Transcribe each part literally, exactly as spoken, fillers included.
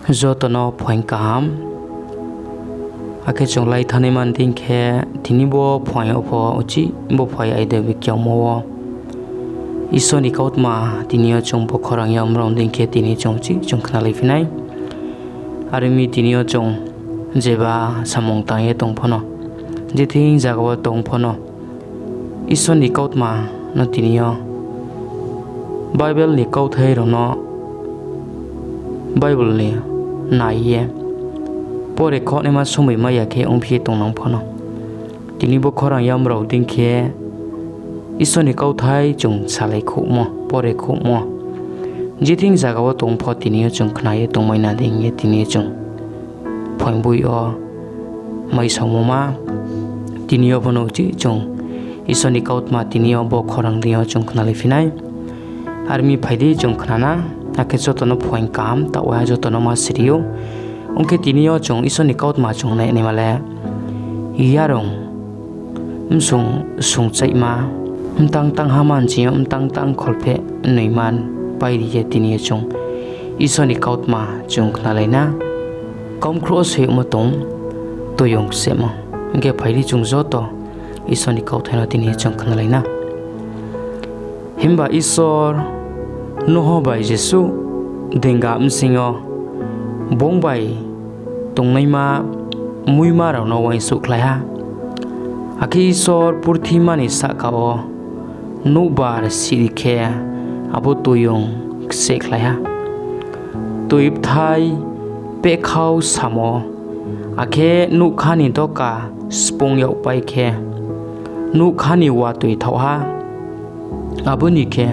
Joto no phuaing kaham. Akhe chung lai thanngnaima dei khe, tini bo phuaing yo pho uchih bo phai aida bikyamo wo Isor ni kautma tini yo chung bo khorang yamrao dei khe tini chung uchih chung khnalaiphi nai. Are ong mi tini yo chung jeba samung tang ye tong pho no, je thing zaga wo tong pho no, Isor ni kautma no tini yo Bible ni kauthai rao no Bible ni nai ye pore khohnaima somoi mai ya khe ongphi ye tongnang pho no, tini bo khorang yamrao dei khe Isor ni kauthai chung salaikhouhmo, pore khouhmo, je thing zaga wo tong pho tini yo chung khna ye tongmai na dei hing ye tini yo chung phuaing boi yo maisaomo ma, tini yo pho no uchih chung Isor ni kautma tini yo bo khorang dei yo chung khnalaiphi nai. Are ong mi phai di chung khna na, akhe joto no phuaing kaham taoh wo joto no ma siri ou. Ong khe tini yo chung Isor ni kautma chung nai naima le, Yarung bsung sungchaihma, mtang tang ha manching yo mtang tang kholpheh noi man pairi ye tini yo chung Isor ni kautma chung khnalai na. Kaumkhrouh wo soi yagmo tong, Toiyong Ksehmo. Ong khe phai di chung joto Isor ni kauthai no tini yo chung khnalai na. Himba Isor Nuho bai jesuh denga bsing yo bung bai tongnaima muima rao no uaingsouhkhlai ha. Akhe Isor purthima ni sahka wo nouhbar siri khe, abo toiyong ksehkhlai ha. Toi bthai pehkhau samo, akhe nougkha ni doka spung yagpai khe, nougkha ni watoi thaoh ha. Abo ni khe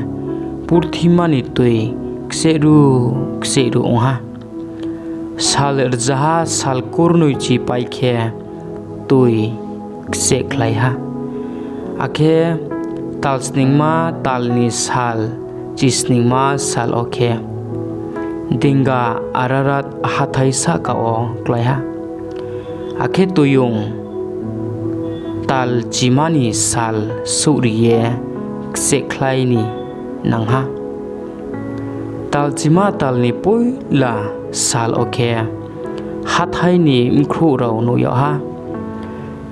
purthima ni toi ksehruh ksehruh ong ha. Sal rzaha sal kurnoichi pai khe toi ksehkhlai ha. Akhe tal sningma tal ni sal chisningma sal wo khe denga Ararat hathái sahka wo klái ha. Akhe toiyong tal chima ni sal souhri ye ksehkhlai ni nang ha. Tal chima tal ni poila sal wo khe hathái ni bkhrouh rao nuh yag ha.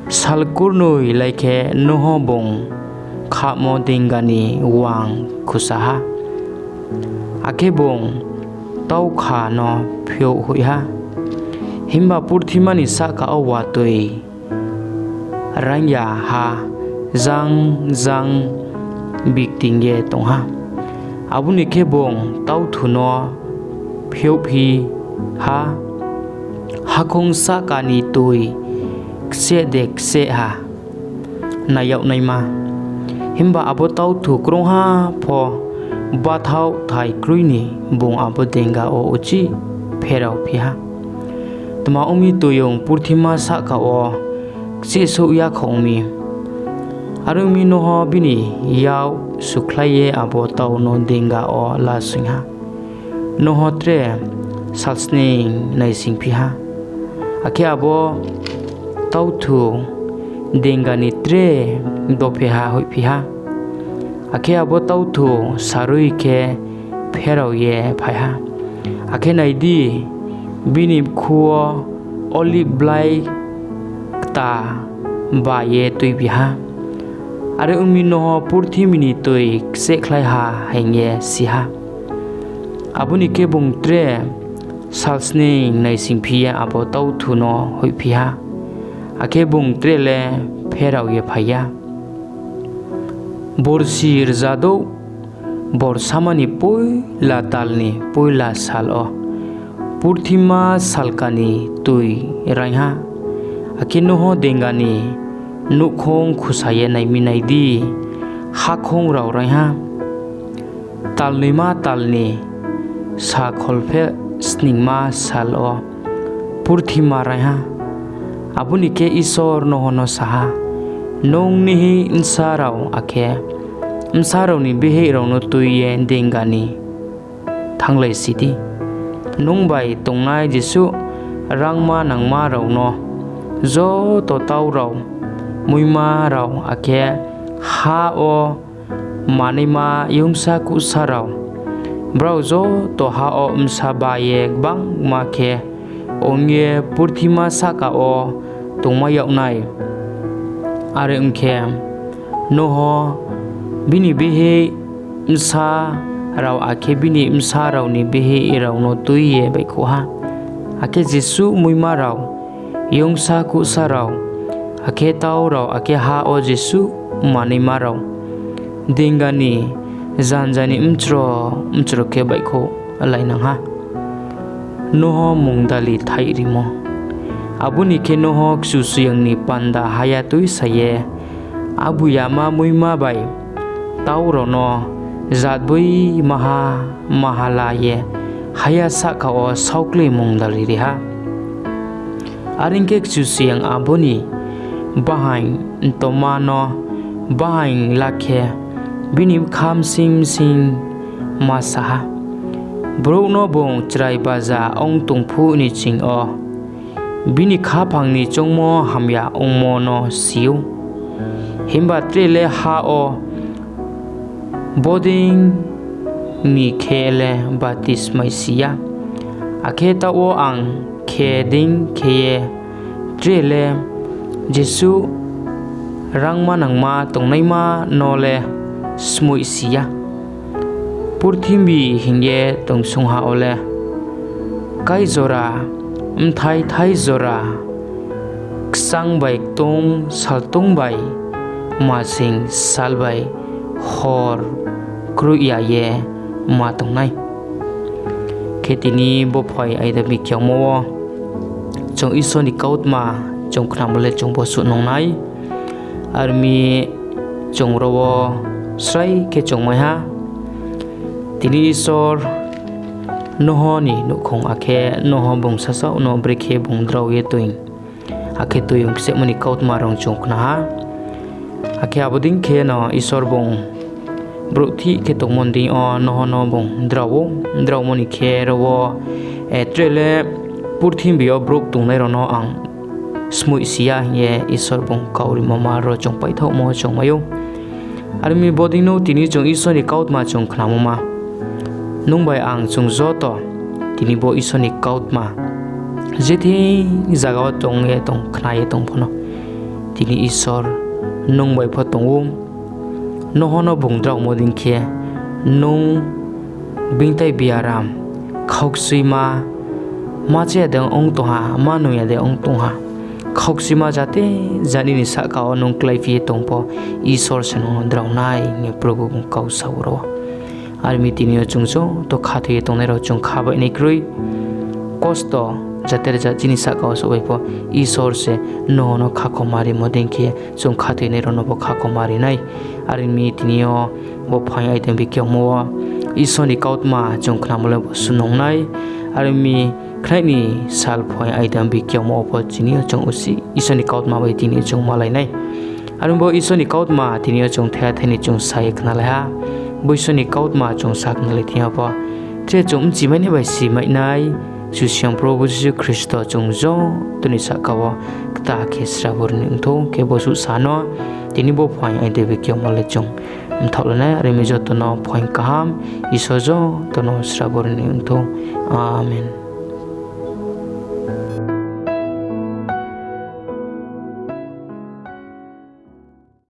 Sal kurnoi lai khe Nuho bung khamo denga ni wang khusa ha, akhe bung taukha no phiouh hoih ha. Himba purthima ni sahka wo watoi raing ya ha, jang jang bikting ye tong ha. Abo ni khe bung tauthu no phiouhphi ha, hakhoung sahka ni toi kseh de kseh ha, nai yag naima. Himba abo tauthu krungha pho bathaohthai kroi ni bung abo denga wo uchih pheraophi ha. Tma ong mi, toiyong purthima sahka wo ksehsouh ya kha ong mi. Are ong mi, Nuho bini yak sukhlai ye abo tau no denga wo lasoing ha. Nuho tre salsning naisingphi ha, akhe abo tauthu denga ni tre dopheha hoihphi ha. Akhe abo tauthu sarui khe pherao ye phai ha. Akhe nai di, bini bkhu wo olib blai kta ba ye tuibi ha. Are ong mi, Nuho purthimbi ni toi ksehkhlai ha hing ye si ha. Abo ni khe bung tre salsning naisingphi ye abo tauthu no hoihphi ha, akhe bung tre le pherao ye phai ya. Borsi rzadouh borsama ni poila tal ni poila sal wo purthima salka ni toi raing ha. Akhe Nuho denga ni nouhkhoung khusa ye nai mi, nai di, hakhoung rao raing ha. Talnoima tal ni sa kholpheh sningma sal wo purthima raing ha. Abo ni khe Isor Nuho no sa ha, Nung nihih bsa rao akhe bsa rao ni bihih rao no tui ye denga ni thannglai si di. Nung bai tongnai jesuh rangma nangma rao no, joto tau rao, muima rao akhe ha wo manaima youngsa kuhsa rao, brao joto ha wo bsa ba ye gbangma khe ong ye purthima sahka wo tongmai yag nai. Are ong khe, Nuho bini bihih bsa rao akhe bini bsa rao ni bihih rao no tui ye baihkhouh ha. Akhe jesuh muima rao, youngsa kuhsa rao, akhe tau rao, akhe ha wo jesuh manaima rao, dinga ni janja ni mchro mchro khe baihkhouhlainang ha. Nuho mungdali thaih rimo. Abo ni khe Nuho Kchusoyang ni panda haya tuisa ye abo yama muima bai tau rao no jatboi maha maha la ye haya sahka wo saokle mungdali ri ha. Are ong khe, Kchusoyang abo ni bahaing ntoma no bahaing la khe, bini bkha bsing bsing ma sa ha, Brouh no bung chrai baja ong tong phuh ni ching yo bini khaphang ni choungmo hamya ongmo no si ou. Himba tre le ha wo bodei ni khe le batismai si ya, akhe taoh wo ang khe dei khe ye tre le jesuh rangmanangma tongnaima no le skmoih si ya. Purthimbi hing ye tongsong ha wo le kái jora, bthai thai jora, kchang bai ktung, saltung bai masing, sal bai hor kroih ya ye ma tong nai. Khe tini bo phaing aida bikheomo wo chung Isor ni kautma chung khnamo le chung bo suh nung nai. Are ong mi, chung ro wo srai khe chung mai ha. Tini Isor Nuho ni nouhkhong akhe Nuho bung sasaoh no brekhe bung drao ye toing, akhe toiyong kchehmo ni kautma rao chung khna ha. Akhe abo dei khe no Isor bung brouh thih khe tongmo ni deing yo Nuho no bung drao ou. Draomo ni khe ro wo, eh, tre le purthimbi yo brouh tongnai rao no ang skmoih si ya hing ye Isor bung kau rimo ma ro chung paithaohmo chung mai ou. Are ong mi bodei no tini chung Isor ni kautma chung khnamo ma. Nung bai ang chung joto tini bo Isor ni kautma je thing zaga wo tong ye tong khna ye tong pho no, tini Isor nung bai pho tong ou. Nuho no bung draomo dei khe nung bini tai biaram, khaukchuima, ma cha ya de ong tong ha, ma nung ya de ong tong ha, khaukchuima jate jani ni sahka wo nung kláiphi ye tong pho, Isor se nung no drao nai hing ye Probu bung kau sa ou ro. Are ong mi tini yo chung joto khathoi ye tongnai rao chung kha bai nai kroi. Kosto jaterja chini sahka wo souh bai pho, Isor se Nuho no khakhoma rimo dei khe chung khathoinai rao no bo khakhoma ri nai. Are ong mi tini yo bo phaing aida bikheomo wo Isor ni kautma chung khnamo le bo suh nung nai. Are ong mi khnaih ni sal phaing aida bikheomo wo pho tini yo chung usi Isor ni kautma bai tini yo chung malai nai. Are ong mi bo Isor ni kautma tini yo chung thaiha thai ni chung sa ye khnalai ha. Bo Isor ni kautma chung sa khnalai thing yo pho, tre chung bchimai nai bai simai nai Kchusoyang Probu Jisu Khristo chung joto ni sahka wo kta khe srabo ri ni ong thou. Khe bo suh sa no tini bo phaing aida bikheomo le chung mthaoh lai nai. Are ong mi joto no phaing kaham Isor joto no srabo ri ni ong thou. Amen.